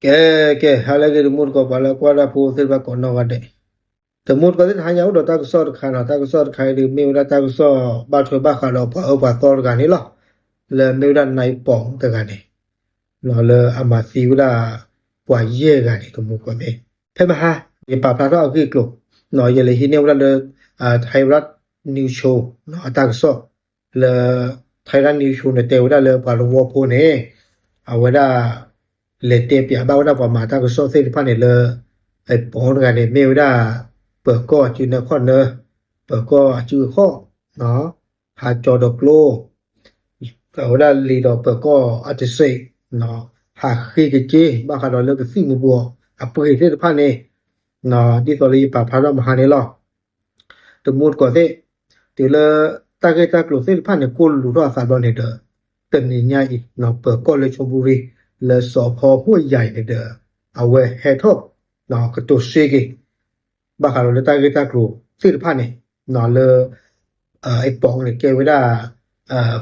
ကဲ ကဲ ဟါလၢအဂ့ၤ တမူတကိး ပှၤလၢကွၢ်တၢ်ဖိသ့ၣ်တဖၣ်ကိးနီၢ်ဂၤဒဲး, တမူတကိးသ့ၣ် တဟါညါအိၣ်ဒီးတၢ်ကစီၣ်တခါနီၤ, တၢ်ကစီၣ်တခါအံၤဒုး မ့ၢ်ဝဲဒၣ်တၢ်ကစီၣ်ဘၣ်ထွဲဘၣ်ဃးဒီးပှၤအၢပှၤသီတဂၤန့ၣ်လီၤ. လၢမ့ၢ်ဝဲဒၣ် နၢၤပိာ်တဂၤန့ၣ် လၢအမၤသံဝဲဒၣ် ပှၤယဲၢ်ဂၤန့ၣ် တမူတကိးသ့ၣ်, ဖဲမဟါ ယပာ်ဖျါထီၣ်အဂ့ၢ်အကျိၤ, ယလဲၤဟံးန့ၢ်ဝဲဒၣ်လၢ Thairath News Show အတၢ်ကစီၣ်, လၢ Thairath News Show န့ၣ် တဲဝဲဒၣ်လၢပှၤသဝီဖိန့ၣ် အဝဲဒၣ် လဲၤတဲပၠးဘၣ်ဝဲဒၣ်ပှၤမၤတၢ်ကစီၣ်သ့ၣ်တဖၣ်န့ၣ်လၢ ပိာ်တဂၤန့ၣ် မ့ၢ်ဝဲဒၣ် ပၢၤကီၢ်အစုနၢခီၣ်နၢ, ပၢၤကီၢ်အစုအခီၣ်, ဟးကၠီၤဒီးကျိ အဝဲဒၣ်လံၤဒီးပၢၤကီၢ်အတစ့း, ဟးဃ့ကက့ ဘၣ်ဃးဒီးလၢကသံၣ်မူၤဘှီးအပှ့ၤသ့ၣ်တဖၣ်န့ၣ်, ဒ်သိးလၢယပာ်ဖျါထီၣ်မဟါန့ၣ်လီၤ. တမူတကိးသ့ၣ်, တုၤလၢတၢ်ဂ့ၢ်တၢ်ကျိၤသ့ၣ်တဖၣ်န့ၣ် ကိၢ်လူၤထီၣ်အသးဘျီန့ၣ်ဒီး တနံၤညါအံၤ ပၢၤကီၢ်လၢ ချောင်းဘုတ် လၢစီၤဖီဟူၣ်ယၤအံၤန့ၣ်ဒီး အဝဲဟဲထီၣ် ကတိၤစ့က့ၤ ဘၣ်ဃးဒီးလၢတၢ်ဂ့ၢ်တၢ်ကျိၤသ့ၣ်တဖၣ်န့ၣ် လၢ ပိာ်န့ၣ် ကဲဝဲဒၣ်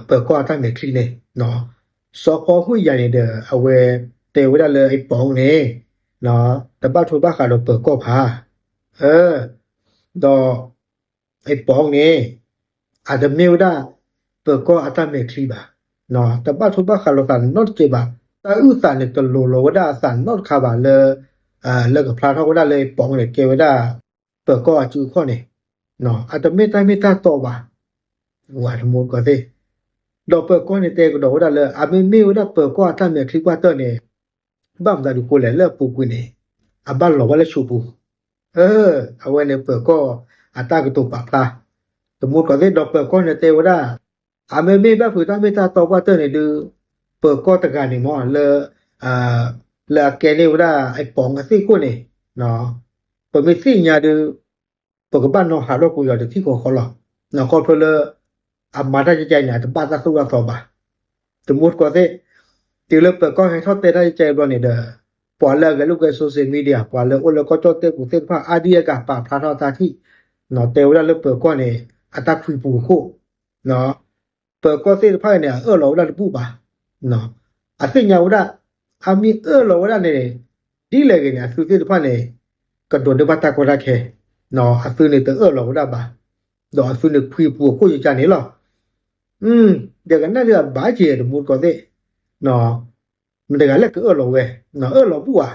ပၢၤကီၢ်အတၢ်မဲာ်ချံန့ၣ်, စီၤဖီဟူၣ်ယၤန့ၣ်ဒီး အဝဲတဲဝဲဒၣ်လၢပိာ်န့ၣ် တဘၣ်ထွဲဘၣ်ဃးဒီးပၢၤကီၢ်ဘၣ်, ဒီး ပိာ်န့ၣ် အတမ့ၢ်ဝဲဒၣ် ပၢၤကီၢ်အတၢ်မဲာ်ချံဘၣ်, တဘၣ်ထွဲဘၣ်ဃးလိာ်သးနီတစဲးဘၣ်, တၢ်အုၣ်သးန့ၣ် တလိၤလီၤဝဲဒၣ်အသးနီတခါဘၣ်လၢ လၢကဖျါထီၣ်ဝဲဒၣ်လၢပိာ်န့ၣ် ကဲဝဲဒၣ် ပၢၤကီၢ်အစုအခီၣ်န့ၣ်, အတမ့ၢ်တၢ်မ့ၢ်တၢ်တီဘၣ်, ဝၤတမူတကိးသ့ၣ်, ဒီးပၢၤကီၢ်န့ၣ်တဲကဒီးဝဲဒၣ်လၢ အမ့မ့ၢ်ဝဲဒၣ်ပၢၤကီၢ်အတၢ်မဲာ်ချံပှၢ်တၢၢ်န့ၣ် ဘၣ်မတၤဒုးဃိလဲၣ် လၢအပူၤကွံာ်န့ၣ် အဘၣ်လီၤဝဲလၢဆူးပူၤ, အဝဲန့ၣ်ပၢၤကီၢ်အတၢ်ကတိၤပာ်ဖျါ, တမူတကိးသ့ၣ် ဒီးပၢၤကီၢ်န့ၣ်တဲဝဲဒၣ် အမ့မ့ၢ်ဘၣ်ဖုးတၢ်မ့ၢ်တၢ်တီပှၢ်တၢၢ်န့ၣ်ဒုး ပၢၤကီၢ်တဂၤန့ၣ်မ့ၢ် လၢ လၢအကဲန့ၢ်ဝဲဒၣ်ပိာ်အသ့ၣ်ခိၣ်န့ၣ်, ပမ့ၢ်သ့ၣ်ညါဒုး ပကဘၣ်နီၤဟးထီၣ်ကွံာ်အီၤတထံၣ်ဃီဃီလီၤ. ခီဖျိလၢ အမၤတၢ်ကကဲန့ၣ် အတဘၣ်တၢ်သိၣ်တၢ်သီဘၣ်, တမူတကိးသ့ၣ်, တုၤလၢပၢၤကီၢ်ဟဲထီၣ်တဲတၢ်ကကဲဘျီန့ၣ်ဒီး ပှၤလၢအဂဲၤလိာ်ကွဲ social media ပှၤလၢအိၣ်လၢကီၢ်ကၠီၣ်တဲၣ်ပူၤသ့ၣ်တဖၣ် အါဒံအါဂၤပာ်ဖျါထီၣ်အတၢ်ထံၣ်, တဲဝဲဒၣ်လၢပၢၤကီၢ်န့ၣ် အတၢ်ခွံပူၤအခိၣ် ပၢၤကီၢ်သ့ၣ်တဖၣ်န့ၣ် အအၢၣ်လီၤဝဲဒၣ်တဘူၣ်ဘၣ်, အသ့ၣ်ညါဝဲဒၣ် အမ့ၢ်အၢၣ်လီၤဝဲဒၣ်န့ၣ် ဒ်လဲၣ်ဂ့ၤန့ၣ် အသုသ့ၣ်တဖၣ်န့ၣ် ကဒိးန့ၢ်ဘၣ်တၢ်ကီတၢ်ခဲ, အသုန့ၣ်တအၢၣ်လီၤဝဲဒၣ်ဘၣ်, ဒီးအသုန့ၣ်ခွံပူၤအခိၣ်ယကန့ၣ်လီၤ. ဒီးကနၣ်ဒုးအဘၣ်က့ၤတမူတကိးသ့ၣ်, မတၤတဂၤလဲၣ်ကအၢၣ်လီၤဝဲ, အၢၣ်လီၤဘူၣ်ဧါ,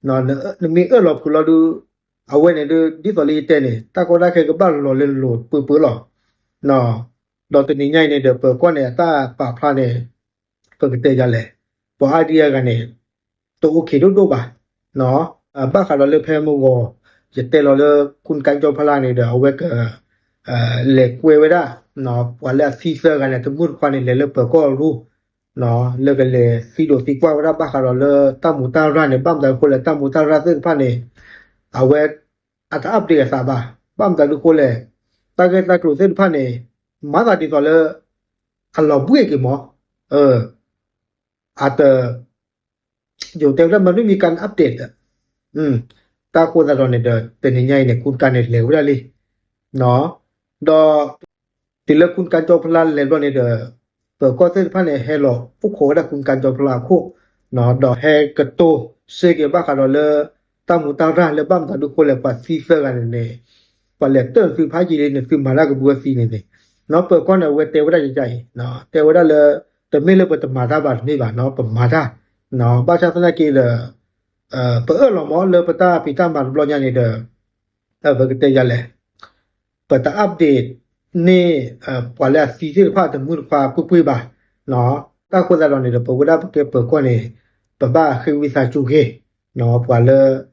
နမ့ၢ်အၢၣ်လီၤဖုးလီၤဒုး အဝဲန့ၣ်ဒုး ဒ်သိးလၢယတဲန့ၣ် တၢ်ကီတၢ်ခဲကဘၣ်လီၤလၢလိၤပၢပၢလီၤ. ဒီးတနံၤညါအံၤန့ၣ်ဒီး ပၢၤကီၢ်န့ၣ် အတၢ်ပာ်ဖျါန့ၣ် ပကတဲယၤလဲၣ်, ပှၤအါဒံအါဂၤန့ၣ် တအိၣ်ခ့ဒိၣ်ဒိၣ်ဘၣ်, ဘၣ်ဃးဒီးလၢဖဲမုၢ်ဂီၤ ယတဲလီၤလၢ ကူၣ်ကၣ်ကၠီဖလါန့ၣ်ဒီး အဝဲက လဲၤကွဲဝဲဒၣ် ပှၤလၢအသံသၢဂၤန့ၣ် တမုၢ်တခွါန့ၣ် လဲၤလၢပၢၤကီၢ်အရူ လၢကလဲၤသံဒိးသံကွၢ်ဝဲဒၣ်ဘၣ်ဃးဒီးလၢတၢ်မူးတၢ်ရၢ်န့ၣ် ဘၣ်မတၤအဃိလဲၣ် တၢ်မူးတၢ်ရၢ်သ့ၣ်တဖၣ်န့ၣ် အဝဲ အတ update အသးဘၣ်, ဘၣ်မတၤဒုးဃိလဲၣ်, တၢ်ဂ့ၢ်တၢ်ကျိၤသ့ၣ်တဖၣ်န့ၣ် မၤသးဒ်သိးလၢ အလီၤဘှ့ၣ်က့ၤမး, အတ ယိၤတဲဝဲဒၣ်မၤမ့ၢ်မံၤကါန့ၣ် update တၢ်ဃိသတးဒီးန့ၣ်ဒီး တနံၤညါအံၤန့ၣ် ကူၣ်ကၣ်န့ၣ်လဲၤဝဲဒၣ်လံ, ဒီး တုၤလၢကူၣ်ကၣ်ကၠီဖလါလဲၤဘျီန့ၣ်ဒီး ပၢၤကီၢ်သ့ၣ်တဖၣ်န့ၣ် ဟဲလီၤအိၣ်ခိးဝဲဒၣ်ကူၣ်ကၣ်ကၠီဖလါအခိၣ်, ဒီးဟဲကတိၤစ့က့ၤဘၣ်ဃးဒီးလၢ တၢ်မူးတၢ်ရၢ်လၢဘၣ်မတၤဒုးဃိလဲၣ် ပှၤသံသၢဂၤန့ၣ်န့ၣ် ပှၤလဲၤတၢၢ်သုဖးယံာ်လံန့ၣ် သုမၤတၢ်ကဘုအသံန့ၣ်န့ၣ်, ပၢၤကီၢ်န့ၣ် အဝဲတဲဝဲဒၣ်ယကအံၤ, တဲဝဲဒၣ်လၢ တမ့ၢ်လၢပတမၤတၢ်ဘၣ်တမ့ၢ်ဘၣ်နီၤ ပမၤတၢ်, ဘၣ်ဆၣ်သနာ်က့ဒီး ပအၢၣ်လီၤမးလၢပတၢ်ဖံးတၢ်မၤတဘျီညါန့ၣ်ဒီး ပကတဲယၤလဲၣ်, ပတ update န့ၢ် ပှၤလၢအသံသ့ၣ်တဖၣ်တမုၢ်တခွါကွ့ၢ်ကွ့ၢ်ဘၣ်, တၢ်ဃိသတးဒီးန့ၣ်ဒီး ပဝဲဒၣ်ပကဲပၢၤကီၢ်န့ၣ် ပဘၣ်ဃ့ဝံသးစူၤက့ၤ ပှၤလၢ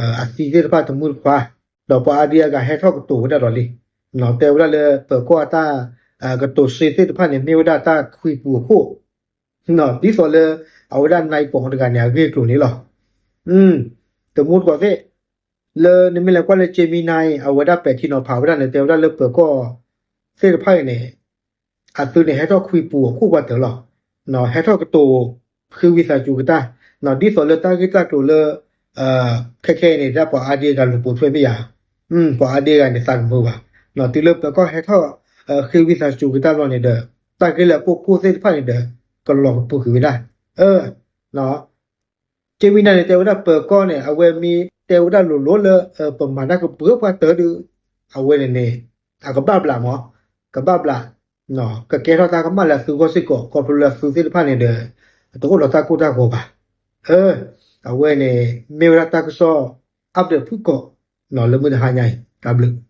အသံသ့ၣ်တဖၣ်တမုၢ်တခွါ, ဒီးပှၤအါဒံအါဂၤဟဲထီၣ်ကတိၤဝဲဒၣ်ဒီးလံ, တဲဝဲဒၣ်လၢပၢၤကီၢ်အတၢ် ကတိၤစ့သ့ၣ်တဖၣ်န့ၣ် မ့ၢ်ဝဲဒၣ်တၢ်ခွံပူၤအခိၣ် ဒ်သိးလၢ အဝဲဒၣ်နၢၤပိာ်တဂၤန့ၣ် အဂ့ၢ်အကျိၤန့ၣ်လီၤ. တမူတကိးသ့ၣ်, လၢနမ့ၢ်လဲၤကွၢ်လၢ ကၠ့မံနါ အဝဲဒၣ်ပဲာ်ထံနီၤဖးဝဲဒၣ်န့ၣ် တဲဝဲဒၣ်လၢပၢၤကီၢ်သ့ၣ်တဖၣ်အံၤန့ၣ် အသုန့ၣ် ဟဲထီၣ်ခွံပူၤအခိၣ်ပှၤတၢၢ်လီၤ. ဟဲထီၣ်ကတိၤ ဃ့ဝံသးစူၤကတၢၢ်, ဒ်သိးလၢတၢ်ဂ့ၢ်တၢ်ကျိၤလၢ ခဲခဲအံၤန့ၣ် ဒၣ်ပှၤအါဒံအါဂၤလူၤပိာ်ထွဲမ့ၢ်ယၤ, ပှၤအါဒံအါဂၤန့ၣ် သးတမုာ်ဘၣ်. တုၤလၢပၢၤကီၢ်ဟဲထီၣ် ဃ့ဝံသးစူၤကတၢၢ်ဘျီန့ၣ်ဒီး တၢ်ဂ့ၢ်လၢအကိၢ်ကိၢ်သ့ၣ်တဖၣ်န့ၣ်ဒီး ကလီၤကပူၤကွံာ်ဝဲဒၣ်. ကၠ့ဝံနၢ်န့ၣ် တဲဝဲဒၣ်ပၢၤကီၢ်န့ၣ် အဝဲမ့ၢ်တဲဝဲဒၣ်လိၤလိၤလၢ ပမၤတၢ်ကပၢၤပှၤတၢၢ်ဒီး အဝဲန့ၣ်န့ၣ် အကဘၣ်ဘျးမး, ကဘၣ်ဘျး, ကကဲထီၣ်တၢ်ကမၣ်လၢအသုဂီၢ်စ့ၢ်ကီး ခီဖျိလၢအသုသ့ၣ်တဖၣ်န့ၣ်ဒီး တအိၣ်ဒီးတၢ်ကိၢ်တၢ်ဂီၤဘၣ်. အဝဲန့ၣ် မ့ၢ်ဝဲဒၣ်တၢ်ကစီၣ် update ဖုၣ်ကိာ် လၢမုၢ်တဟါညါအံၤ တၢ်ဘျုး